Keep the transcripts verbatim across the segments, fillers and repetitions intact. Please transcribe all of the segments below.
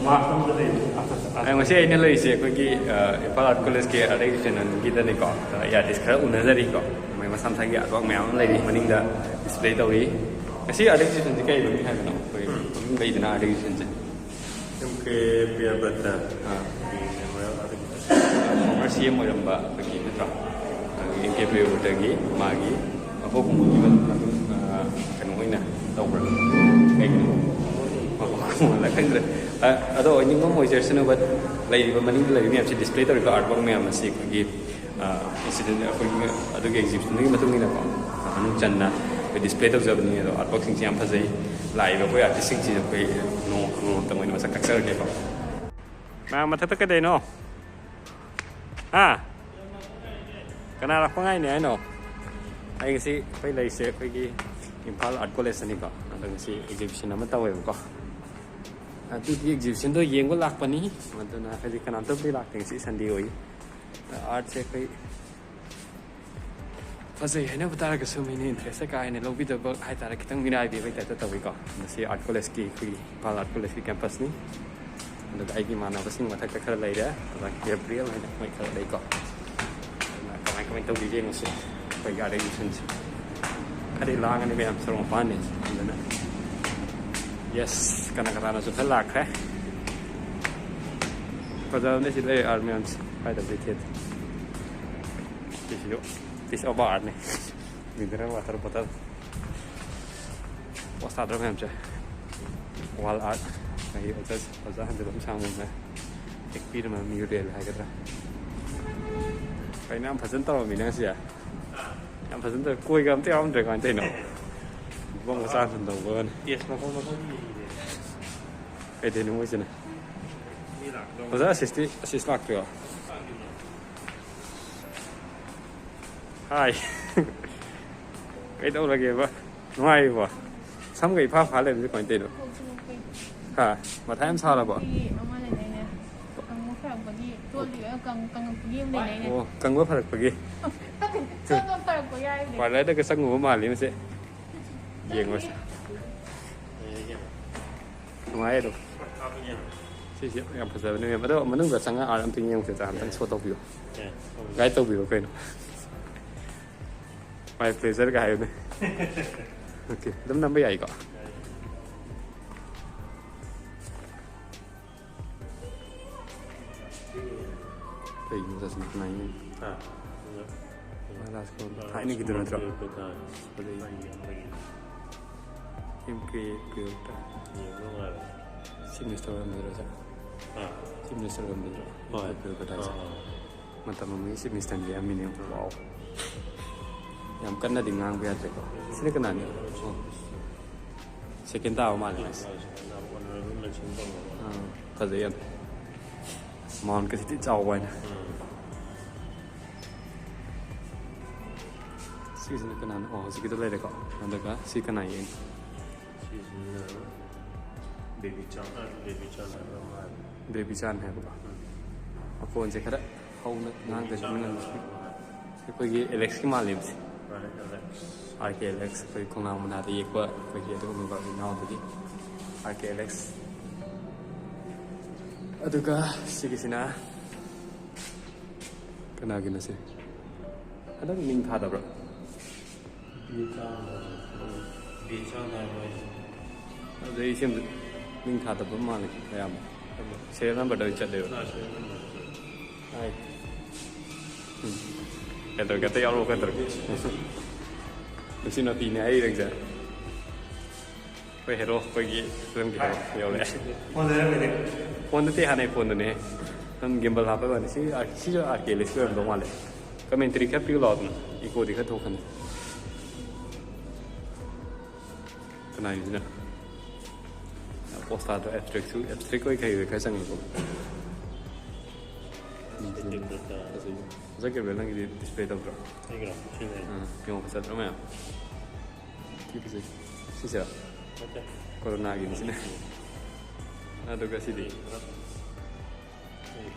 ꯑ, ꯉꯁꯤ ꯑꯩꯅ ꯂꯩꯔꯤꯁꯦ ꯑꯩꯈꯣꯏꯒꯤ, ꯑ, ꯏꯝꯐꯥꯜ ꯑꯥꯔꯠ ꯀꯣꯂꯦꯖꯀꯤ ꯑꯥꯔꯠ ꯑꯦꯛꯖꯤꯕꯤꯁꯟꯒꯤꯗꯅꯤꯀꯣ꯫ ꯑ, ꯑꯥꯔꯇꯤꯁ ꯈꯔ ꯎꯅꯖꯔꯤꯀꯣ꯫ ꯃꯣꯏ ꯃꯁꯥ ꯃꯁꯥꯒꯤ ꯑꯥꯔꯠꯋꯥꯔꯛ ꯃꯌꯥꯝ ꯑꯃ ꯂꯩꯔꯤ, ꯃꯅꯤꯡꯗ ꯗꯤꯁꯄ꯭ꯂꯦ ꯇꯧꯔꯤ꯫ ꯉꯁꯤ ꯑꯥꯔꯠ ꯑꯦꯛꯖꯤꯕꯤꯁꯟꯁꯦ ꯀꯩ ꯃꯃꯤꯡ ꯍꯥꯏꯕꯅꯣ? ꯑꯩꯈꯣꯏ ꯃꯃꯤꯡ ꯂꯩꯗꯅ ꯑꯥꯔꯠ ꯑꯦꯛꯖꯤꯕꯤꯁꯟꯁꯦ꯫ ꯑꯦꯝ ꯀꯦ ꯄ꯭ꯔꯤꯌꯥꯕ꯭ꯔꯇ꯫ ꯑꯥ꯫ ꯐꯣꯔꯃꯔ ꯁꯤ ꯑꯦꯝ ꯑꯣꯏꯔꯝꯕ ꯑꯩꯈꯣꯏꯒꯤ, ꯅꯠꯇ꯭ꯔꯣ? ꯑꯦꯝ ꯀꯦ ꯄ꯭ꯔꯤꯌꯥꯕ꯭ꯔꯇꯒꯤ ꯃꯥꯒꯤ ꯃꯀꯣꯛ ꯈꯨꯝꯕꯒꯤ ꯃꯇꯨꯡ, ꯑꯥ, ꯀꯩꯅꯣ ꯑꯣꯏꯅ ꯇꯧꯕ꯭ꯔꯥ? ꯀꯩꯅꯣ? ꯃꯀꯣꯛ ꯈꯨꯝꯕꯗ ꯈꯪꯗ꯭ꯔꯦ꯫ ꯑ, ꯑꯗꯣ ꯑꯣꯏꯅꯤꯡꯕ ꯑꯃ ꯑꯣꯏꯖꯔꯁꯅꯨ, but ꯂꯩꯔꯤꯕ, ꯃꯅꯤꯡꯗ ꯂꯩꯔꯤꯕ ꯃꯌꯥꯝꯁꯦ, ꯗꯤꯁꯄ꯭ꯂꯦ ꯇꯧꯔꯤꯕ ꯑꯥꯔꯠꯋꯥꯔꯛ ꯃꯌꯥꯝ ꯑꯁꯤ ꯑꯩꯈꯣꯏꯒꯤ, ꯑ, ꯏꯟꯁꯇꯤꯇ꯭ꯌꯨꯠ, ꯑꯩꯈꯣꯏꯒꯤ ꯑꯗꯨꯒꯤ ꯑꯦꯛꯖꯤꯕꯤꯁꯟꯗꯨꯒꯤ ꯃꯇꯨꯡ ꯏꯟꯅꯀꯣ, ꯑ, ꯃꯅꯨꯡ ꯆꯟꯅ ꯑꯩꯈꯣꯏ ꯗꯤꯁꯄ꯭ꯂꯦ ꯇꯧꯖꯕꯅꯤ꯫ ꯑꯗꯣ ꯑꯥꯔꯠꯋꯥꯔꯛꯁꯤꯡꯁꯦ ꯌꯥꯝ ꯐꯖꯩ꯫ ꯂꯥꯛꯏꯕ ꯑꯩꯈꯣꯏ ꯑꯥꯔꯇꯤꯁꯁꯤꯡꯁꯤꯁꯨ ꯑꯩꯈꯣꯏ ꯅꯣꯡ-, ꯅꯣꯡꯃꯇꯪ ꯑꯣꯏꯅ ꯃꯁꯛ ꯇꯥꯛꯆꯔꯒꯦꯀꯣ꯫ ꯃꯌꯥꯝ ꯃꯊꯛꯇ ꯀꯩꯗꯧꯅꯣ? ꯍꯥ? ꯀꯅꯥ ꯂꯥꯛꯄ ꯉꯥꯏꯅꯤ ꯍꯥꯏꯅꯣ? ꯑꯩ ꯉꯁꯤ ꯑꯩꯈꯣꯏ ꯂꯩꯔꯤꯁꯦ ꯑꯩꯈꯣꯏꯒꯤ ꯏꯝꯐꯥꯜ ꯑꯥꯔꯠ ꯀꯣꯂꯦꯖꯇꯅꯤꯀꯣ꯫ ꯑꯗꯣ ꯉꯁꯤ ꯑꯦꯛꯖꯤꯕꯤꯁꯟ ꯑꯃ ꯇꯧꯋꯦꯕꯀꯣ꯫ ꯑꯗꯨꯒꯤ ꯑꯦꯛꯖꯤꯕꯤꯁꯟꯗꯣ ꯌꯦꯡꯕ ꯂꯥꯛꯄꯅꯤ꯫ ꯑꯗꯨꯅ ꯍꯥꯏꯗꯤ ꯀꯅꯥꯝꯇꯕꯨꯗꯤ ꯂꯥꯛꯇꯦ, ꯉꯁꯤ ꯁꯟꯗꯦ ꯑꯣꯏ꯫ ꯑꯥꯔꯠꯁꯦ ꯑꯩꯈꯣꯏ ꯐꯖꯩ ꯍꯥꯏꯅꯕ ꯇꯥꯔꯒꯁꯨ ꯃꯤꯅ ꯏꯟꯇꯔꯦꯁꯁꯦ ꯀꯥ ꯍꯦꯟꯅ ꯂꯧꯕꯤꯗꯕ ꯍꯥꯏꯇꯥꯔꯦ, ꯈꯤꯇꯪ ꯃꯤꯔꯥꯏꯕꯤꯕ ꯍꯥꯏ ꯇꯥꯏꯞꯇ ꯇꯧꯋꯤꯀꯣ꯫ ꯃꯁꯤ ꯑꯥꯔꯠ ꯀꯣꯂꯦꯖꯀꯤ, ꯑꯩꯈꯣꯏꯒꯤ ꯏꯝꯐꯥꯜ ꯑꯥꯔꯠ ꯀꯣꯂꯦꯖꯀꯤ ꯀꯦꯝꯄꯁꯅꯤ꯫ ꯑꯗꯨꯒ ꯑꯩꯒꯤ ꯏꯃꯥꯟꯅꯕꯁꯤꯡ ꯃꯊꯛꯇ ꯈꯔ ꯂꯩꯔꯦ, ꯑꯗꯨꯒ ꯒꯦꯕ꯭ꯔꯤꯌꯦꯜ ꯍꯥꯏꯅ ꯃꯣꯏ ꯈꯔ ꯂꯩꯀꯣ꯫ ꯑꯗꯨꯅ ꯀꯃꯥꯏ ꯀꯃꯥꯏꯅ ꯇꯧꯒꯦ ꯌꯦꯡꯉꯁꯤ ꯑꯩꯈꯣꯏꯒꯤ ꯑꯥꯔꯠ ꯑꯦꯛꯖꯤꯕꯤꯁꯟꯁꯦ꯫ ꯈꯔꯗꯤ ꯂꯥꯡꯉꯅꯤ ꯃꯌꯥꯝ, ꯁꯣꯔꯣꯛ ꯃꯄꯥꯟꯅꯤ꯫ ꯑꯗꯨꯅ ꯌꯦꯁ, ꯀꯅꯥ ꯀꯅꯥꯅꯁꯨ ꯈꯔ ꯂꯥꯛꯈ꯭ꯔꯦ꯫ ꯐꯖꯕꯅꯦ ꯁꯤ ꯂꯩ ꯑꯥꯔꯠ ꯃꯌꯥꯝꯁꯦ, ꯀꯥꯏꯗꯕꯗꯤ ꯊꯦꯠꯇꯦ꯫ ꯁꯤꯁꯤꯁꯨ piece of artꯅꯤ꯫ Mineral water bottle꯫ ꯄꯣꯁ ꯇꯥꯗ꯭ꯔ ꯃꯌꯥꯝꯁꯦ꯫ Wall art꯫ ꯑꯩ ꯑꯣꯖꯥ, ꯑꯣꯖꯥ ꯍꯟꯖꯤꯜꯂꯝ ꯁꯥꯡꯕꯅ ꯇꯦꯛꯄꯤꯔꯝꯕ mural ꯍꯥꯏꯒꯗ꯭ꯔꯥ? ꯀꯩꯅꯣ ꯌꯥꯝ ꯐꯖꯅ ꯇꯧꯔꯝꯃꯤꯅ ꯉꯁꯤ꯫ ꯌꯥꯝ ꯐꯖꯅ ꯇꯧꯔꯦ꯫ ꯀꯣꯏꯒ ꯑꯝꯇ ꯌꯥꯎꯔꯝꯗ꯭ꯔꯦ꯫ ꯀꯃꯥꯏꯅ ꯇꯧꯔꯤꯅꯣ? ꯃꯐꯝ ꯃꯆꯥ ꯁꯨꯝ ꯇꯧꯕꯒꯅꯤ꯫ Yes, ꯃꯐꯝ ꯃꯐꯝ ꯌꯦꯡꯉꯤꯅꯦ꯫ ꯀꯩꯗꯩꯅꯣ ꯃꯣꯏꯁꯤꯅ? ꯃꯤ ꯂꯥꯛꯇ꯭ꯔꯣ? ꯑꯣꯖꯥ ꯑꯁꯤꯁꯇꯤ, ꯑꯁꯤꯁ ꯂꯥꯛꯇ꯭ꯔꯤꯕꯣ? ꯍꯥꯏ꯫ ꯀꯩꯗꯧꯔꯒꯦꯕ? ꯅꯨꯡꯉꯥꯏꯔꯤꯕꯣ? ꯁꯝꯒ ꯏꯐꯥ ꯐꯥ ꯂꯩꯕꯁꯦ ꯀꯃꯥꯏꯅ ꯇꯧꯔꯤꯅꯣ? ꯀꯣꯛ ꯆꯤꯛꯂꯛꯄꯩ꯫ ꯍꯥ? ꯃꯊꯥ ꯌꯥꯝ ꯁꯥꯔꯕꯣ? ꯑꯩꯈꯣꯏꯒꯤ ꯑꯃ ꯂꯩꯗꯥꯏꯅꯦ? ꯀꯪꯕ ꯐꯔꯛꯄꯒꯤ, ꯆꯣꯠꯂꯤꯕ ꯀꯪ-, ꯀꯪꯉꯛꯄꯒꯤ ꯑꯃ ꯂꯩꯗꯥꯏꯅꯦ? ꯑꯣ, ꯀꯪꯕ ꯐꯔꯛꯄꯒꯤ? ꯆꯣꯠꯄ ꯐꯔꯛꯄꯒꯤ ꯍꯥꯏꯕꯅꯦ꯫ ꯄꯥꯔꯂꯔꯗꯒ ꯆꯪꯉꯨꯕ ꯃꯥꯜꯂꯤ ꯃꯁꯦ꯫ ꯌꯦꯡꯉꯣꯁꯦ꯫ ꯅꯨꯡꯉꯥꯏ ꯑꯗꯨꯝ꯫ ꯁꯤꯁꯦ ꯌꯥꯝ ꯐꯖꯕꯅꯦ, ꯃꯦꯝ꯫ ꯑꯗꯣ ꯃꯅꯨꯡꯗ ꯆꯪꯉꯛꯑ ꯑꯝꯇꯪ ꯌꯦꯡꯉꯨꯁꯦ, ꯑꯝꯇꯪ ꯁꯣ ꯇꯧꯕꯤꯌꯣ꯫ ꯒꯥꯏꯗ ꯇꯧꯕꯤꯔꯣ ꯀꯩꯅꯣ꯫ My pleasureꯒ ꯍꯥꯏꯌꯨꯅꯦ꯫ ꯑꯣꯀꯦ, ꯑꯗꯨꯝ ꯅꯝꯕ ꯌꯥꯏꯀꯣ? ꯀꯩꯒꯤꯅꯣ ꯆꯠꯁꯤꯅ ꯀꯃꯥꯏꯅ? ꯃꯍꯥꯔꯥꯖ ꯀꯣꯟ ꯊꯥꯏꯅꯒꯤꯗꯨ ꯅꯠꯇ꯭ꯔꯣ? ꯑꯗꯩ ꯑꯦꯝ ꯀꯦ ꯄꯤꯔꯛꯇ꯫ ꯆꯤꯐ ꯃꯤꯅꯤꯁꯇꯔ ꯑꯣꯏꯔꯝꯕꯗꯨꯔꯣ, ꯁꯥꯔ? ꯆꯤꯐ ꯃꯤꯅꯤꯁꯇꯔ ꯑꯣꯏꯔꯝꯕꯗꯨꯔꯣ? ꯍꯣꯏ꯫ ꯄꯤꯔꯛꯄ ꯇꯥꯏ, ꯁꯥꯔ꯫ ꯃꯇꯝ ꯑꯃꯒꯤ ꯆꯤꯐ ꯃꯤꯅꯤꯁꯇꯔꯅꯤ ꯌꯥꯝꯃꯤꯅꯦ꯫ ꯋꯥꯎ꯫ ꯌꯥꯝ ꯀꯟꯅꯗꯤ ꯉꯥꯡꯕ ꯌꯥꯗ꯭ꯔꯦꯀꯣ꯫ ꯁꯤꯅ ꯀꯅꯥꯅꯤ? ꯑꯣ꯫ ꯁꯦꯀꯦꯟ ꯇꯥꯕ ꯃꯥꯜꯂꯦ ꯃꯥꯁꯦ꯫ ꯑꯥ, ꯐꯖꯩ ꯌꯥꯝ꯫ ꯑꯃꯥꯎꯟꯀꯁꯤꯗꯤ ꯆꯥꯎꯕ ꯍꯥꯏꯅ꯫ ꯁꯤꯁꯤꯅ ꯀꯅꯥꯅꯣ? ꯑꯣ, ꯍꯧꯖꯤꯛꯀꯤꯗꯣ ꯂꯩꯔꯦꯀꯣ꯫ ꯑꯗꯨꯒ ꯁꯤ ꯀꯅꯥ ꯌꯦꯡ? ꯁꯤꯁꯤꯅ ꯕꯦꯕꯤ ꯆꯥꯟ, ꯕꯦꯕꯤ ꯆꯥꯟ ꯍꯥꯏꯕ ꯑꯃ ꯍꯥꯏꯕ꯫ ꯕꯦꯕꯤ ꯆꯥꯟ ꯍꯥꯏꯕꯀꯣ꯫ ꯎꯝ꯫ ꯃꯈꯣꯟꯁꯦ ꯈꯔ ꯍꯧꯅ ꯉꯥꯡꯗ꯭ꯔꯗꯤ ꯆꯥꯟ ꯃꯤꯅ ꯍꯥꯏꯕ ꯑꯃ ꯍꯥꯏꯕ꯫ ꯑꯩꯈꯣꯏꯒꯤ ꯑꯦꯂꯦꯛꯁꯀꯤ ꯃꯥꯜꯂꯦꯕꯁꯦ꯫ ꯃꯥꯅꯦ, ꯑꯦꯂꯦꯛꯁ꯫ ꯑꯥꯔ ꯀꯦ ꯑꯦꯂꯦꯛꯁ, ꯑꯩꯈꯣꯏ ꯈꯣꯡꯅꯥꯡ ꯃꯅꯥꯗ ꯌꯦꯛꯄ ꯑꯩꯈꯣꯏꯒꯤ ꯑꯗꯨꯒꯨꯝꯂꯕ ꯏꯅꯥꯎꯗꯨꯒꯤ ꯑꯥꯔ ꯀꯦ ꯑꯦꯂꯦꯛꯁ꯫ ꯑꯗꯨꯒ ꯁꯤꯒꯤꯁꯤꯅ ꯀꯅꯥꯒꯤꯅꯣ ꯁꯤ? ꯍꯟꯗꯛ ꯃꯤꯡ ꯊꯥꯗꯕ꯭ꯔꯥ? ꯕꯤ ꯑꯦ ꯆꯥꯝꯃ ꯍꯥꯏꯕ꯫ ꯕꯤ ꯑꯦ ꯆꯥꯝꯃ ꯍꯥꯏꯕ ꯍꯥꯏꯁꯦ꯫ ꯑꯗꯨꯗꯩ ꯁꯦꯝꯗ ꯃꯤꯡ ꯊꯥꯗꯕ ꯃꯥꯜꯂꯦ ꯑꯌꯥꯝꯕ꯫ ꯑꯗꯣ ꯁꯦꯔꯤꯌꯦꯜ ꯅꯝꯕꯔꯗ ꯑꯣꯏꯅ ꯆꯠꯂꯦꯕ꯫ ꯑꯥ, ꯁꯦꯔꯤꯌꯦꯜ ꯅꯝꯕꯔꯗ ꯆꯠꯂꯦ꯫ ꯍꯥꯏ꯫ ꯎꯝ꯫ ꯀꯩꯗꯧꯔꯒꯦ? ꯑꯇꯩ ꯌꯥꯎꯔꯛꯑꯣ, ꯀꯩꯗꯧꯔꯒꯦ? ꯅꯨꯡꯁꯤ ꯅꯨꯄꯤꯅꯦ ꯍꯥꯏꯔꯤꯔꯪꯁꯦ꯫ ꯑꯩꯈꯣꯏ ꯍꯦꯔꯣ, ꯑꯩꯈꯣꯏꯒꯤ ꯐꯤꯂꯝꯒꯤ ꯍꯦꯔꯣ ꯌꯧꯔꯛꯑꯦ꯫ ꯐꯣꯟ ꯂꯩꯔꯝꯃꯤꯅꯦ꯫ ꯐꯣꯟ ꯅꯠꯇꯦ, ꯍꯥꯟꯅꯩ ꯐꯣꯟꯗꯨꯅꯦ꯫ ꯅꯪ ꯒꯤꯝꯕꯜ ꯍꯥꯞꯄꯩ ꯋꯥꯅꯤ꯫ ꯁꯤ ꯑꯥꯔ-, ꯁꯤꯁꯨ ꯑꯥꯔ ꯀꯦ ꯑꯦꯂꯦꯛꯁꯀꯤ ꯑꯣꯏꯔꯝꯗꯧ ꯃꯥꯜꯂꯦ꯫ ꯀꯃꯦꯟꯇꯔꯤ ꯈꯔ ꯄꯤꯌꯨ ꯂꯥꯎꯗꯅ, ꯏꯀꯣꯗꯤ ꯈꯔ ꯊꯣꯛꯀꯅꯤ꯫ ꯀꯅꯥꯒꯤꯁꯤꯅ? ꯄꯣꯁꯇꯥꯗꯣ ꯑꯦꯕꯁꯇ꯭ꯔꯦꯛꯁꯨ, ꯑꯦꯕꯁꯇ꯭ꯔꯦꯛ ꯑꯣꯏ ꯀꯩ ꯑꯣꯏ ꯈꯔ ꯆꯪꯉꯤꯀꯣ꯫ ꯐꯖꯩ꯫ ꯐꯖꯩ ꯀꯦꯕ꯭ꯔꯦꯜ, ꯅꯪꯒꯤꯗꯤ ꯗꯤꯁꯄ꯭ꯂꯦ ꯇꯧꯗ꯭ꯔꯣ? ꯑꯩꯒꯤꯔꯣ? ꯁꯤꯅꯦ꯫ ꯑꯥ, ꯌꯦꯡꯉꯣ, ꯐꯖꯗ꯭ꯔꯣ ꯃꯌꯥꯝ? ꯊꯤ ꯐꯖꯩ꯫ ꯁꯤꯁꯤꯔꯣ? ꯅꯠꯇꯦ꯫ ꯀꯣꯔꯣꯅꯥꯒꯤꯅꯤ ꯁꯤꯅ꯫ ꯑꯗꯨꯒ ꯁꯤꯗꯤ?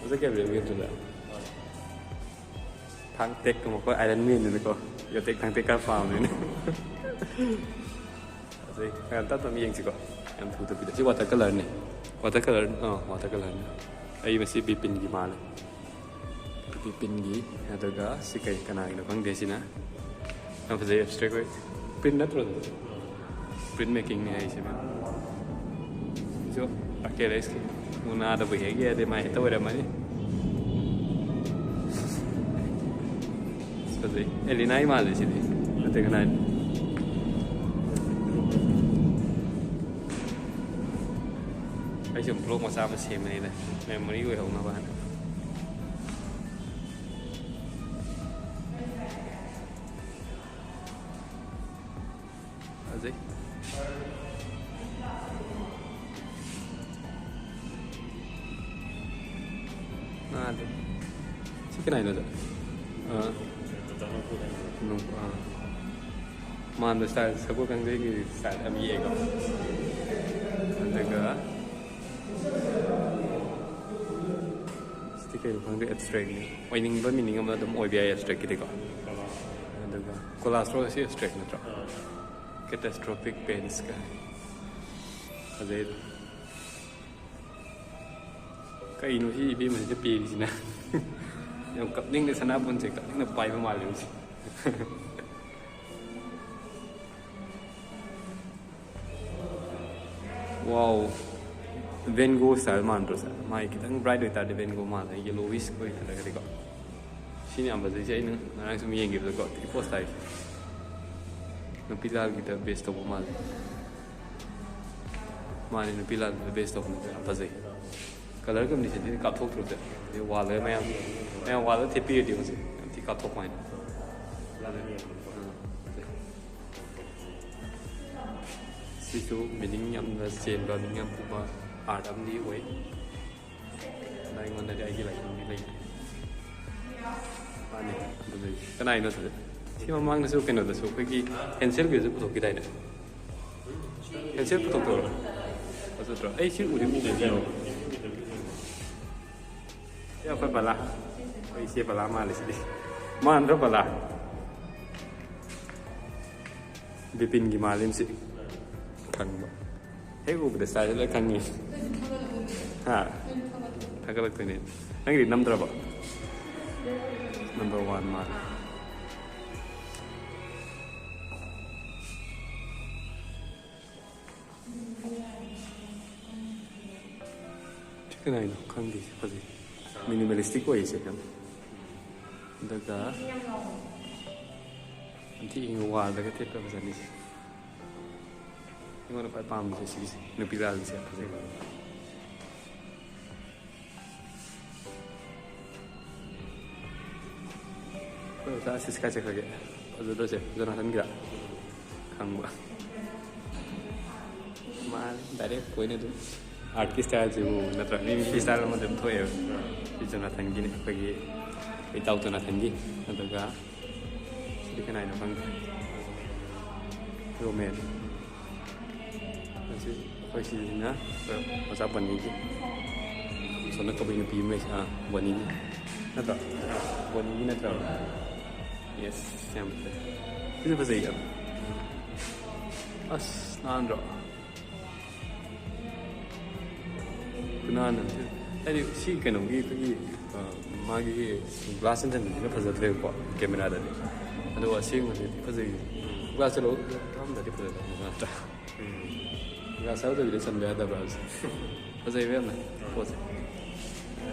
ꯐꯖꯩ ꯀꯦꯕ꯭ꯔꯦꯜꯒꯤ ꯑꯗꯨꯗ꯫ ꯍꯣꯏ꯫ ꯊꯥꯡ ꯇꯦꯛꯇꯣ ꯃꯈꯣꯏ ꯑꯥꯏꯔꯟ ꯃꯦꯟꯗꯨꯅꯀꯣ꯫ ꯌꯣꯇꯦꯛ ꯊꯥꯡ ꯇꯦꯛ ꯈꯔ ꯄꯥꯝꯃꯦꯅ꯫ ꯐꯖꯩ꯫ ꯈꯔ ꯇꯞ ꯇꯞꯅ ꯌꯦꯡꯁꯤꯀꯣ꯫ ꯌꯥꯝ ꯊꯨꯗꯕꯤꯗ꯫ ꯁꯤ ꯋꯥꯇꯔ ꯀꯂꯔꯅꯤ꯫ Water color, ꯑꯥ, water color꯫ ꯑꯩ ꯃꯁꯤ ꯕꯤꯄꯤꯟꯒꯤ ꯃꯥꯜꯂꯦ꯫ ꯕꯤꯄꯤꯟꯒꯤ꯫ ꯑꯗꯨꯒ ꯁꯤ ꯀꯩ, ꯀꯅꯥꯒꯤꯅꯣ ꯈꯪꯗꯦ ꯁꯤꯅ꯫ ꯌꯥꯝ ꯐꯖꯩ, abstract ꯑꯣꯏ꯫ Print ꯅꯠꯇ꯭ꯔꯣ ꯑꯗꯨꯗꯤ? Print makingꯅꯤ ꯍꯥꯏꯁꯦ, ꯃꯌꯥꯝ꯫ ꯁꯤꯁꯨ ꯑꯀꯦ ꯑꯔꯩꯁꯀꯤ ꯃꯨꯛꯅꯥꯗꯕꯨ ꯍꯦꯛ ꯌꯦꯛꯑꯗꯤ ꯃꯥ ꯍꯦꯛꯇ ꯑꯣꯏꯔꯝꯃꯅꯤ꯫ ꯑꯁ, ꯐꯖꯩ꯫ ꯑꯦꯂꯤꯅꯥꯒꯤ ꯃꯥꯜꯂꯦ ꯁꯤꯗꯤ꯫ ꯅꯠꯇꯦ, ꯀꯅꯥ? ꯑꯩꯁꯨ vlog ꯃꯆꯥ ꯑꯃ ꯁꯦꯝꯕꯅꯤꯗ, memory ꯑꯣꯏꯍꯧꯅꯕ ꯍꯥꯏꯅ꯫ ꯐꯖꯩ꯫ ꯅꯥꯗꯦ꯫ ꯁꯤ ꯀꯅꯥꯏꯅꯣ ꯑꯗꯣ? ꯑꯥ꯫ ꯅꯨꯡ-, ꯑꯥ꯫ ꯃꯥꯟꯕ style, ꯁꯒꯣꯜ ꯀꯥꯡꯖꯩꯒꯤ style ꯌꯥꯝ ꯌꯦꯛꯑꯦꯀꯣ꯫ ꯑꯗꯨꯒ ꯁꯤꯗꯤ ꯀꯩꯅꯣ ꯈꯪꯗꯦ, abstractꯅꯤ꯫ ꯑꯣꯏꯅꯤꯡꯕ meaning ꯑꯃ ꯑꯗꯨꯝ ꯑꯣꯏꯕ ꯌꯥꯏ abstractꯀꯤꯗꯤꯀꯣ꯫ ꯑꯗꯨꯒ collage ꯁꯤ abstract ꯅꯠꯇ꯭ꯔꯣ? Catastrophic paints ꯀꯥꯏ꯫ ꯐꯖꯩ ꯑꯗꯨꯝ꯫ ꯀꯩꯅꯣ ꯁꯤ ꯏꯕꯦꯝꯃꯁꯤꯅ ꯄꯦꯔꯤꯁꯤꯅ? ꯌꯥꯝ ꯀꯞꯅꯤꯡꯅ, ꯁꯅꯥꯕꯨꯟꯁꯦ ꯀꯞꯅꯤꯡꯅ ꯄꯥꯏꯕ ꯃꯥꯜꯂꯦ ꯍꯧꯖꯤꯛ꯫ Wow, Van Gogh style ꯃꯥꯟꯗ꯭ꯔꯣ ꯁꯦ? ꯃꯥꯏ ꯈꯤꯇꯪ bright ꯑꯣꯏꯇꯥꯔꯗꯤ Van Gogh ꯃꯥꯜꯂꯦ, yellowish ꯑꯣꯏꯗ꯭ꯔꯒꯗꯤꯀꯣ꯫ ꯁꯤꯅ ꯌꯥꯝ ꯐꯖꯩꯁꯦ, ꯑꯩꯅ ꯉꯔꯥꯡ ꯁꯨꯝ ꯌꯦꯡꯈꯤꯕꯗꯀꯣ, ꯊꯤ post ꯇꯥꯏꯁꯦ꯫ ꯅꯨꯄꯤ ꯂꯥꯜꯒꯤꯗ base ꯇꯧꯕ ꯃꯥꯜꯂꯦ꯫ ꯃꯥꯅꯦ, ꯅꯨꯄꯤ ꯂꯥꯜꯒꯤꯗ base ꯇꯧꯕꯅꯦ, ꯌꯥꯝ ꯐꯖꯩ꯫ Colour combinationꯗꯤ ꯀꯥꯞꯊꯣꯛꯇ꯭ꯔꯣꯁꯦ? ꯑꯗꯩ wallꯗ ꯃꯌꯥꯝ, ꯃꯌꯥꯝ wallꯗ ꯊꯦꯠꯄꯤꯔꯗꯤ ꯍꯧꯖꯤꯛ ꯌꯥꯝ ꯊꯤ ꯀꯥꯞꯊꯣꯛꯄ ꯍꯥꯏꯅ꯫ ꯑꯥ, ꯐꯖꯩ꯫ ꯁꯤꯁꯨ meaning ꯌꯥꯝꯅ ꯆꯦꯟꯕ, meaning ꯌꯥꯝ ꯄꯨꯕ art ꯑꯃꯗꯤ ꯑꯣꯏ꯫ ꯑꯗ ꯑꯩꯉꯣꯟꯗꯗꯤ ꯑꯩꯒꯤ ꯂꯥꯏꯐꯝꯗꯤ ꯂꯩꯇꯦ꯫ ꯃꯥꯅꯦ, ꯑꯗꯨꯗꯤ ꯀꯅꯥꯒꯤꯅꯣ ꯑꯗꯨꯗꯤ? ꯁꯤ ꯃꯃꯥꯡꯗꯁꯨ ꯀꯩꯅꯣꯗꯁꯨ ꯑꯩꯈꯣꯏꯒꯤ ꯍꯦꯟꯁꯦꯜꯒꯤꯁꯨ ꯄꯨꯊꯣꯛꯈꯤꯗꯥꯏꯅꯦ? ꯍꯦꯟꯁꯦꯜ ꯄꯨꯊꯣꯛꯇꯧꯔꯣ? ꯐꯖꯗ꯭ꯔꯣ? ꯑꯩ ꯁꯤ ꯎꯗꯤ ꯎꯗ꯭ꯔꯤ꯫ ꯁꯤ ꯑꯩꯈꯣꯏ ꯕꯂꯥ꯫ ꯑꯩꯈꯣꯏ ꯏꯆꯦ ꯕꯂꯥ ꯃꯥꯜꯂꯦ ꯁꯤꯗꯤ꯫ ꯃꯥꯟꯗ꯭ꯔꯣ ꯕꯂꯥ? ꯕꯤꯄꯤꯟꯒꯤ ꯃꯥꯜꯂꯤꯝꯁꯤ ꯈꯪꯕ꯫ ꯍꯦꯛ ꯎꯕꯗ ꯁ꯭ꯇꯥꯏꯜꯁꯦ ꯂꯣꯏ ꯈꯪꯉꯤ꯫ ꯍꯥ? ꯊꯥꯒꯠꯂꯛꯇꯣꯏꯅꯦ꯫ ꯅꯪꯒꯤꯗꯤ ꯅꯝꯗ꯭ꯔꯕꯣ? ꯅꯝꯕꯔ ꯋꯥꯟ ꯃꯥꯜꯂꯦ꯫ ꯁꯤ ꯀꯅꯥꯏꯅꯣ ꯈꯪꯗꯦ꯫ ꯁꯤ ꯐꯖꯩ꯫ ꯃꯤꯅꯤꯃꯦꯂꯤꯁꯇꯤꯛ ꯑꯣꯏꯌꯦ ꯁꯦ ꯌꯥꯝ꯫ ꯑꯗꯨꯒ ꯌꯥꯝ ꯊꯤ ꯏꯪꯉꯤ꯫ ꯋꯥꯜꯗꯒ ꯊꯦꯠꯄ ꯐꯖꯅꯤ ꯁꯦ꯫ ꯑꯩꯉꯣꯟꯗ ꯈ꯭ꯋꯥꯏ ꯄꯥꯝꯕꯁꯦ ꯁꯤꯒꯤꯁꯦ, ꯅꯨꯄꯤ ꯂꯥꯜꯒꯤꯁꯦ ꯌꯥꯝ ꯐꯖꯩ꯫ ꯑꯩꯈꯣꯏ ꯑꯣꯖꯥ ꯑꯁꯤꯁ ꯀꯥꯏ ꯆꯠꯈ꯭ꯔꯒꯦ? ꯐꯖꯗ꯭ꯔꯁꯦ ꯖꯣꯅꯥꯊꯟꯒꯤꯔ? ꯈꯪꯕ꯫ ꯃꯥꯅꯤ, ꯗꯥꯏꯔꯦꯛ ꯄꯣꯏꯟ ꯑꯗꯨꯝ꯫ ꯑꯥꯔꯠꯀꯤ ꯁ꯭ꯇꯥꯏꯜꯁꯤꯕꯨ ꯅꯠꯇ꯭ꯔꯥ? ꯃꯤ ꯃꯤꯒꯤ ꯁ꯭ꯇꯥꯏꯜ ꯑꯃ ꯑꯗꯨꯝ ꯊꯣꯛꯑꯦꯕ꯫ ꯁꯤ ꯖꯣꯅꯥꯊꯟꯒꯤꯅꯤ, ꯑꯩꯈꯣꯏꯒꯤ ꯏꯇꯥꯎ ꯖꯣꯅꯥꯊꯟꯒꯤ꯫ ꯑꯗꯨꯒ ꯁꯤꯗꯤ ꯀꯅꯥꯏꯅꯣ ꯈꯪꯗꯦ꯫ ꯔꯣꯃꯦꯟ꯫ ꯑꯁꯤ ꯑꯩꯈꯣꯏ ꯁꯤꯁꯤꯅ ꯑꯣꯖꯥ ꯕꯣꯅꯤꯒꯤ꯫ ꯁꯣꯝꯅ ꯀꯕꯨꯏ ꯅꯨꯄꯤ ꯑꯃ ꯂꯩꯁꯦ꯫ ꯑꯥ, ꯕꯣꯅꯤꯒꯤ ꯅꯠꯇ꯭ꯔꯣ? ꯕꯣꯅꯤꯒꯤ ꯅꯠꯇ꯭ꯔꯣ? ꯌꯦꯁ, ꯌꯥꯝ ꯐꯖꯩ꯫ ꯁꯤꯁꯨ ꯐꯖꯩ ꯌꯥꯝ꯫ ꯑꯁ, ꯅꯥꯟꯗ꯭ꯔꯣ? ꯈꯨꯅꯥꯟ ꯑꯃ꯫ ꯍꯥꯏꯗꯤ ꯁꯤ ꯀꯩꯅꯣꯒꯤ ꯑꯩꯈꯣꯏꯒꯤ, ꯑ, ꯃꯥꯒꯤ ꯒ꯭ꯂꯥꯁ ꯆꯟꯁꯤꯟꯕꯁꯤꯅ ꯐꯖꯗ꯭ꯔꯦꯕꯀꯣ, ꯀꯦꯃꯦꯔꯥꯗꯗꯤ꯫ ꯑꯗꯣ ꯑꯁꯦꯡꯕꯗꯤ ꯐꯖꯩ꯫ ꯒ꯭ꯂꯥꯁꯁꯦ ꯂꯧꯊꯣꯛꯑꯝꯗꯗꯤ ꯐꯖꯗꯕꯅꯤ ꯅꯠꯇ꯭ꯔꯥ? ꯒ꯭ꯂꯥꯁ ꯌꯥꯎꯗꯕꯤꯗ ꯆꯟꯕ ꯌꯥꯗꯕ꯭ꯔꯥ ꯍꯥꯏꯕꯁꯦ? ꯐꯖꯩꯕ ꯌꯥꯝꯅ ꯄꯣꯠꯁꯦ꯫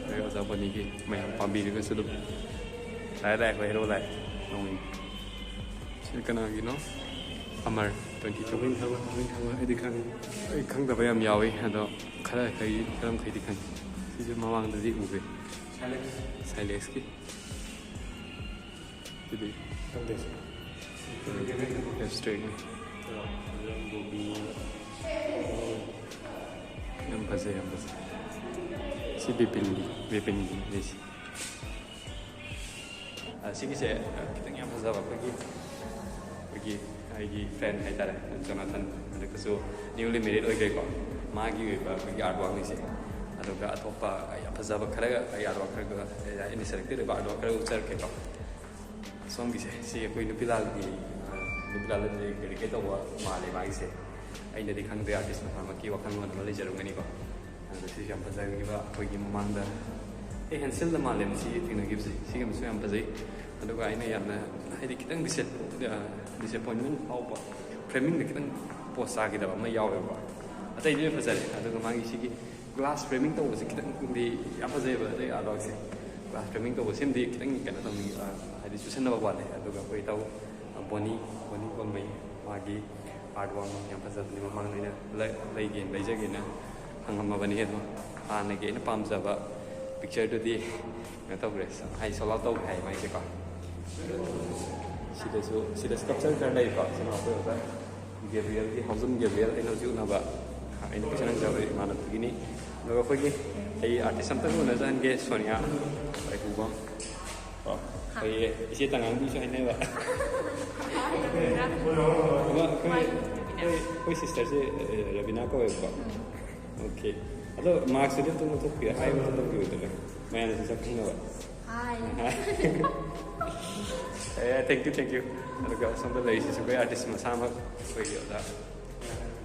ꯑꯗꯩ ꯑꯣꯖꯥ ꯕꯣꯅꯤꯒꯤ ꯃꯌꯥꯝ ꯄꯥꯝꯕꯤꯔꯒꯁꯨ ꯑꯗꯨꯝ ꯂꯥꯛꯑꯦ, ꯂꯥꯛꯑꯦ, ꯑꯩꯈꯣꯏ ꯍꯦꯔꯣ ꯂꯥꯛꯑꯦ꯫ ꯅꯣꯡꯃꯩ꯫ ꯁꯤ ꯀꯅꯥꯒꯤꯅꯣ? ꯑꯃꯔ ꯇ꯭ꯋꯦꯟꯇꯤ ꯇꯨ꯫ ꯃꯃꯤꯡ ꯈꯪꯕ, ꯃꯃꯤꯡ ꯈꯪꯕ ꯑꯩꯗꯤ ꯈꯪꯉꯤ꯫ ꯑꯩ ꯈꯪꯗꯕ ꯌꯥꯝ ꯌꯥꯎꯋꯤ, ꯑꯗꯣ ꯈꯔ ꯈꯩ-, ꯈꯔ ꯃꯈꯩꯗꯤ ꯈꯪꯉꯤ꯫ ꯁꯤꯁꯦ ꯃꯃꯥꯡꯗꯗꯤ ꯎꯈ꯭ꯔꯦ꯫ ꯁꯥꯏꯂꯦꯛꯁ꯫ ꯁꯥꯏꯂꯦꯛꯁꯀꯤ꯫ ꯁꯤꯗꯤ ꯈꯪꯗꯦ꯫ ꯑꯦꯕꯁꯇ꯭ꯔꯦꯛꯅꯤ꯫ ꯌꯥꯝ ꯐꯖꯩ, ꯌꯥꯝ ꯐꯖꯩ꯫ ꯁꯤ ꯕꯤꯄꯤꯟꯒꯤ, ꯕꯤꯄꯤꯟꯒꯤ ꯂꯩꯁꯤ꯫ ꯑ, ꯁꯤꯒꯤꯁꯦ, ꯑ, ꯈꯤꯇꯪ ꯌꯥꯝ ꯐꯖꯕ ꯑꯩꯈꯣꯏꯒꯤ, ꯑꯩꯈꯣꯏꯒꯤ, ꯑꯩꯒꯤ ꯐ꯭ꯔꯦꯟ ꯍꯥꯏꯇꯥꯔꯦ, ꯖꯣꯅꯥꯊꯟ, ꯑꯗꯨꯒꯁꯨ ꯅ꯭ꯌꯨꯂꯤ ꯃꯦꯔꯤꯠ ꯑꯣꯏꯈ꯭ꯔꯦꯀꯣ꯫ ꯃꯥꯒꯤ ꯑꯣꯏꯕ ꯑꯩꯈꯣꯏꯒꯤ ꯑꯥꯔꯠ ꯋꯥꯛꯅꯤꯁꯦ꯫ ꯑꯗꯨꯒ ꯑꯇꯣꯞꯄ ꯌꯥꯝ ꯐꯖꯕ ꯈꯔꯒ ꯑꯩ ꯑꯥꯔꯠ ꯋꯥꯛ ꯈꯔꯒ, ꯑꯩꯅ ꯁꯦꯂꯦꯛꯇꯦꯠ ꯑꯣꯏꯕ ꯑꯥꯔꯠ ꯋꯥꯛ ꯈꯔ ꯎꯠꯆꯔꯛꯀꯦꯀꯣ꯫ ꯁꯣꯝꯒꯤꯁꯦ, ꯁꯤ ꯑꯩꯈꯣꯏ ꯅꯨꯄꯤ ꯂꯥꯜꯒꯤ, ꯑ, ꯅꯨꯄꯤ ꯂꯥꯜ ꯗꯦꯗꯤꯀꯦꯠ ꯇꯧꯕ ꯃꯥꯜꯂꯦ ꯃꯥꯒꯤꯁꯦ꯫ ꯑꯩꯅꯗꯤ ꯈꯪꯗꯦ, ꯑꯥꯔꯇꯤꯁ ꯃꯁꯥꯃꯛꯀꯤ ꯋꯥꯈꯜꯂꯣꯟ ꯑꯃ ꯂꯩꯖꯔꯝꯒꯅꯤꯀꯣ꯫ ꯑꯗꯨꯒ ꯁꯤꯁꯨ ꯌꯥꯝ ꯐꯖꯈꯤꯕ ꯑꯩꯈꯣꯏꯒꯤ ꯃꯃꯥꯡꯗ, ꯑꯩ ꯍꯦꯟꯁꯤꯜꯗ ꯃꯥꯜꯂꯦ ꯁꯤ ꯊꯦꯡꯅꯈꯤꯕꯁꯦ, ꯁꯤꯒꯨꯝꯕꯁꯨ ꯌꯥꯝ ꯐꯖꯩ꯫ ꯑꯗꯨꯒ ꯑꯩꯅ ꯌꯥꯝꯅ, ꯍꯥꯏꯗꯤ, ꯈꯤꯇꯪ ꯗꯤꯁꯑꯦꯄꯣꯏꯟꯃꯦꯟ ꯐꯥꯎꯕ, ꯐ꯭ꯔꯦꯃꯤꯡꯗ ꯈꯤꯇꯪ ꯄꯣꯁ ꯆꯥꯈꯤꯗꯕ ꯑꯃ ꯌꯥꯎꯋꯦꯕꯀꯣ꯫ ꯑꯇꯩꯗꯤ ꯂꯣꯏ ꯐꯖꯔꯦ꯫ ꯑꯗꯨꯒ ꯃꯥꯒꯤ ꯁꯤꯒꯤ ꯒ꯭ꯂꯥꯁ ꯐ꯭ꯔꯦꯃꯤꯡ ꯇꯧꯕꯁꯦ ꯈꯤꯇꯪꯗꯤ ꯌꯥꯝ ꯐꯖꯩꯑꯕ, ꯑꯇꯩ ꯑꯥꯔꯠꯋꯥꯔꯛꯁꯦ꯫ ꯒ꯭ꯂꯥꯁ ꯐ꯭ꯔꯦꯃꯤꯡ ꯇꯧꯕꯁꯤꯃꯗꯤ ꯈꯤꯇꯪ ꯀꯩꯅꯣ ꯇꯧꯅꯤꯡ, ꯍꯥꯏꯗꯤ ꯆꯨꯁꯟꯅꯕ ꯋꯥꯠꯂꯦ꯫ ꯑꯗꯨꯒ ꯑꯩꯈꯣꯏ ꯏꯇꯥꯎ ꯕꯣꯅꯤ, ꯕꯣꯅꯤ ꯀꯣꯟꯃꯩ, ꯃꯥꯒꯤ ꯑꯥꯔꯠ ꯋꯥꯔꯛ ꯌꯥꯝ ꯐꯖꯕꯅꯤ꯫ ꯃꯃꯥꯡꯗ ꯑꯩꯅ ꯂꯩ-, ꯂꯩꯒꯦꯅ, ꯂꯩꯖꯒꯦꯅ ꯍꯪꯉꯝꯃꯕꯅꯤ꯫ ꯑꯗꯣ ꯍꯥꯟꯅꯒꯤ ꯑꯩꯅ ꯄꯥꯝꯖꯕ ꯄꯤꯛꯆꯔꯗꯨꯗꯤ ꯀꯩꯅꯣ ꯇꯧꯈ꯭ꯔꯦ, ꯍꯥꯏ, ꯁꯣꯜ ꯑꯥꯎꯠ ꯇꯧꯈ꯭ꯔꯦ ꯍꯥꯏ ꯃꯥꯏꯁꯦꯀꯣ꯫ ꯁꯤꯗꯁꯨ, ꯁꯤꯗ ꯁ꯭ꯀꯜꯞꯆꯔ ꯈꯔ ꯂꯩꯀꯣ꯫ ꯁꯤꯅ ꯑꯩꯈꯣꯏ ꯑꯣꯖꯥ ꯒꯦꯕ꯭ꯔꯤꯌꯦꯜꯒꯤ, ꯍꯥꯎꯖꯝ ꯒꯦꯕ꯭ꯔꯤꯌꯦꯜ, ꯑꯩꯅ ꯍꯧꯖꯤꯛ ꯎꯅꯕ, ꯑꯩꯅ ꯄꯤꯁꯟ ꯍꯪꯖꯕ ꯏꯃꯥꯟꯅꯕꯗꯨꯒꯤꯅꯤ꯫ ꯑꯗꯨꯒ ꯑꯩꯈꯣꯏꯒꯤ, ꯑꯩ ꯑꯥꯔꯇꯤꯁ ꯑꯝꯇꯒ ꯎꯅꯖꯍꯟꯒꯦ, ꯁꯣꯅꯤꯌꯥ ꯋꯥꯏꯈꯨꯕꯝ꯫ ꯀꯣ, ꯑꯩꯈꯣꯏ ꯏꯆꯦ ꯇꯉꯥꯡꯕꯤꯁꯨ ꯍꯥꯏꯅꯕ꯫ ꯑꯃ ꯑꯩꯈꯣꯏ, ꯑꯩꯈꯣꯏ, ꯑꯩꯈꯣꯏ ꯁꯤꯁꯇꯔꯁꯦ, ꯑ, ꯔꯕꯤꯅꯥ ꯀꯧꯋꯦꯕꯀꯣ꯫ ꯑꯣꯀꯦ꯫ ꯑꯗꯣ ꯃꯥꯛꯁꯇꯨꯗꯤ ꯑꯝꯇ ꯂꯧꯊꯣꯛꯄꯤꯌꯨ, ꯍꯥꯏꯕ ꯑꯝꯇ ꯇꯧꯕꯤꯌꯨꯗꯅ, ꯃꯌꯥꯝꯅꯁꯨ ꯁꯛ ꯈꯪꯅꯕ꯫ ꯍꯥꯏ꯫ ꯑꯦ, thank you, thank you꯫ ꯑꯗꯨꯒ ꯁꯣꯝꯗ ꯂꯩꯔꯤꯁꯤꯁꯨ ꯑꯩꯈꯣꯏ ꯑꯥꯔꯇꯤꯁ ꯃꯁꯥꯃꯛ, ꯑꯩꯈꯣꯏꯒꯤ ꯑꯣꯖꯥ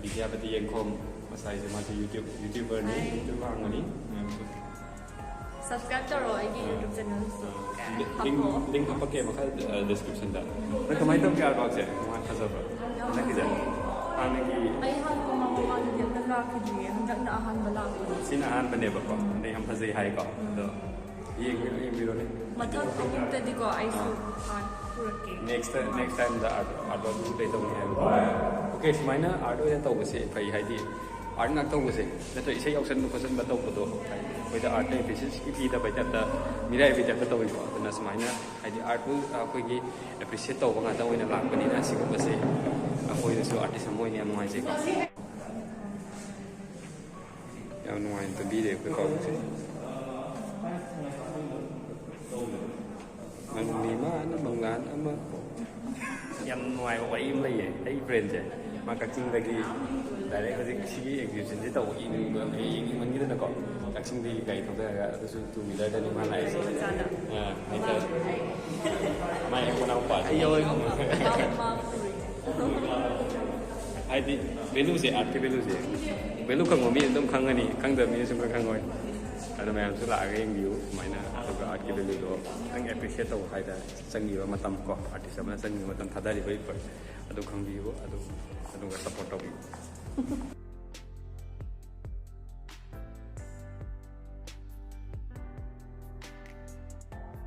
ꯕꯤꯗ꯭ꯌꯥꯄꯇꯤ ꯌꯦꯡꯈꯣꯝ꯫ ꯃꯁꯥꯏꯁꯦ ꯃꯥꯁꯦ YouTube, YouTuber-ꯅꯤ꯫ ꯍꯥꯏ꯫ YouTube ꯍꯥꯡꯕꯅꯤ꯫ ꯃꯌꯥꯝꯁꯨ꯫ Subscribe ꯇꯧꯔꯣ ꯑꯩꯒꯤ YouTube channel-ꯁꯨ꯫ ꯑ, link, link ꯍꯥꯞꯄꯛꯀꯦ ꯃꯈꯥ, ꯑ, description-ꯗ꯫ ꯅꯪ ꯀꯃꯥꯏꯅ ꯇꯧꯒꯦ ꯑꯥꯔꯠꯋꯥꯔꯛꯁꯦ? ꯅꯨꯡꯉꯥꯏ, ꯐꯖꯕ꯭ꯔꯥ? ꯍꯟꯗꯛꯀꯤꯁꯦ? ꯍꯥꯟꯅꯒꯤ ꯑꯩ ꯍꯥꯟꯅ ꯃꯃꯥꯡ ꯃꯃꯥꯡꯗꯗꯤ ꯑꯝꯇ ꯂꯥꯛꯈꯤꯗ꯭ꯔꯤꯌꯦ꯫ ꯍꯟꯗꯛꯅ ꯑꯍꯥꯟꯕ ꯂꯥꯛꯄꯅꯦ꯫ ꯁꯤꯅ ꯑꯍꯥꯟꯕꯅꯦꯕꯀꯣ꯫ ꯑꯗꯩ ꯌꯥꯝ ꯐꯖꯩ ꯍꯥꯏꯀꯣ꯫ ꯑꯗꯣ ꯌꯦꯡꯕꯤꯔꯣ, ꯌꯦꯡꯕꯤꯔꯣꯅꯦ꯫ ꯃꯊꯪ ꯑꯃꯨꯛꯇꯗꯤꯀꯣ ꯑꯩꯁꯨ ꯑꯥ꯫ ꯑꯥꯔꯠ ꯄꯨꯔꯛꯀꯦ꯫ Next, next time-ꯗ ꯑꯥꯔꯠ, ꯑꯥꯔꯠ ꯋꯥꯔꯛ ꯀꯩ ꯇꯧꯅꯤ ꯍꯥꯏꯕꯗꯣ꯫ ꯑꯣꯀꯦ, ꯁꯨꯃꯥꯏꯅ ꯑꯥꯔꯠ ꯑꯣꯏꯅ ꯇꯧꯕꯁꯦ ꯐꯩ, ꯍꯥꯏꯗꯤ ꯑꯥꯔꯠ ꯉꯥꯛ ꯇꯧꯕꯁꯦ ꯅꯠꯇ꯭ꯔꯒ ꯏꯁꯩ ꯌꯥꯎꯁꯟꯕ ꯈꯣꯠꯆꯟꯕ ꯇꯧꯕꯗꯣ ꯑꯩꯈꯣꯏꯗ ꯑꯥꯔꯠꯇ ꯑꯦꯄ꯭ꯔꯤꯁꯤꯌꯦꯁꯟ ꯄꯤꯗꯕꯩ ꯇꯥꯏꯞꯇ, ꯃꯤꯔꯥꯏꯕꯩ ꯇꯥꯏꯞꯇ ꯇꯧꯋꯤꯀꯣ꯫ ꯑꯗꯨꯅ ꯁꯨꯃꯥꯏꯅ, ꯍꯥꯏꯗꯤ, ꯑꯥꯔꯠꯄꯨ ꯑꯩꯈꯣꯏꯒꯤ ꯑꯦꯄ꯭ꯔꯤꯁꯤꯌꯦꯠ ꯇꯧꯕ ꯉꯥꯛꯇ ꯑꯣꯏꯅ ꯂꯥꯛꯄꯅꯤꯅ ꯁꯤꯒꯨꯝꯕꯁꯦ ꯑꯩꯈꯣꯏꯗꯁꯨ ꯑꯥꯔꯇꯤꯁ ꯑꯃ ꯑꯣꯏꯅ ꯌꯥꯝ ꯅꯨꯡꯉꯥꯏꯖꯩꯀꯣ꯫ ꯌꯥꯝ ꯅꯨꯡꯉꯥꯏꯅ ꯇꯨꯝꯕꯤꯔꯦ ꯑꯩꯈꯣꯏ ꯄꯥꯕꯨꯡꯁꯦ꯫ ꯃꯪꯂꯤ ꯃꯥꯅ ꯃꯪꯂꯥꯟ ꯑꯃ꯫ ꯌꯥꯝ ꯅꯨꯡꯉꯥꯏꯕ ꯋꯥꯔꯤ ꯑꯃ ꯂꯩꯌꯦ꯫ ꯑꯩ ꯐ꯭ꯔꯦꯟꯁꯦ, ꯃꯥ ꯀꯛꯆꯤꯡꯗꯒꯤ ꯗꯥꯏꯔꯦꯛ ꯍꯧꯖꯤꯛ ꯁꯤꯒꯤ ꯑꯦꯛꯖꯤꯕꯤꯁꯟꯁꯦ ꯇꯧꯕ ꯌꯦꯡꯅꯤꯡꯕ, ꯌꯦꯡꯅꯤꯡꯃꯟꯒꯤꯗꯅꯀꯣ, ꯀꯛꯆꯤꯡꯗꯒꯤ ꯒꯥꯔꯤ ꯊꯧꯖꯔꯒ, ꯑꯗꯨꯁꯨ ꯇꯨ ꯋꯤꯂꯔꯗꯅꯤ ꯃꯥ ꯂꯥꯛꯏꯁꯦ꯫ ꯑꯥ, ꯍꯥꯏꯇꯥꯔꯦ꯫ ꯃꯥꯏ ꯍꯦꯛ ꯃꯅꯥꯎꯄꯥꯁꯦ꯫ ꯑꯩ ꯌꯥꯎꯋꯦ꯫ ꯃꯥ, ꯃꯥ ꯄꯨꯔꯤ꯫ ꯍꯥꯏꯗꯤ ꯚꯦꯂꯨꯁꯦ, ꯑꯥꯔꯠꯀꯤ ꯚꯦꯂꯨꯁꯦ, ꯚꯦꯂꯨ ꯈꯪꯕ ꯃꯤ ꯑꯗꯨꯝ ꯈꯪꯒꯅꯤ, ꯈꯪꯗꯕ ꯃꯤꯅ ꯁꯨꯡꯈꯪ ꯈꯪꯉꯣꯏ꯫ ꯑꯗꯣ ꯃꯌꯥꯝꯁꯨ ꯂꯥꯛꯑꯒ ꯌꯦꯡꯕꯤꯌꯨ ꯁꯨꯃꯥꯏꯅ, ꯑꯗꯨꯒ ꯑꯥꯔꯠꯀꯤ ꯚꯦꯂꯨꯗꯣ ꯈꯤꯇꯪ ꯑꯦꯄ꯭ꯔꯤꯁꯤꯌꯦꯠ ꯇꯧꯕ ꯍꯥꯏꯇꯥꯔꯦ꯫ ꯆꯪꯉꯤꯕ ꯃꯇꯝ ꯀꯣ, ꯑꯥꯔꯇꯤꯁ ꯑꯃꯅ ꯆꯪꯉꯤꯕ ꯃꯇꯝ, ꯊꯥꯗꯔꯤꯕ effort ꯑꯗꯨ ꯈꯪꯕꯤꯌꯨ, ꯑꯗꯨ ꯑꯗꯨꯒ ꯁꯞꯄꯣꯔꯠ ꯇꯧꯕꯤꯌꯨ꯫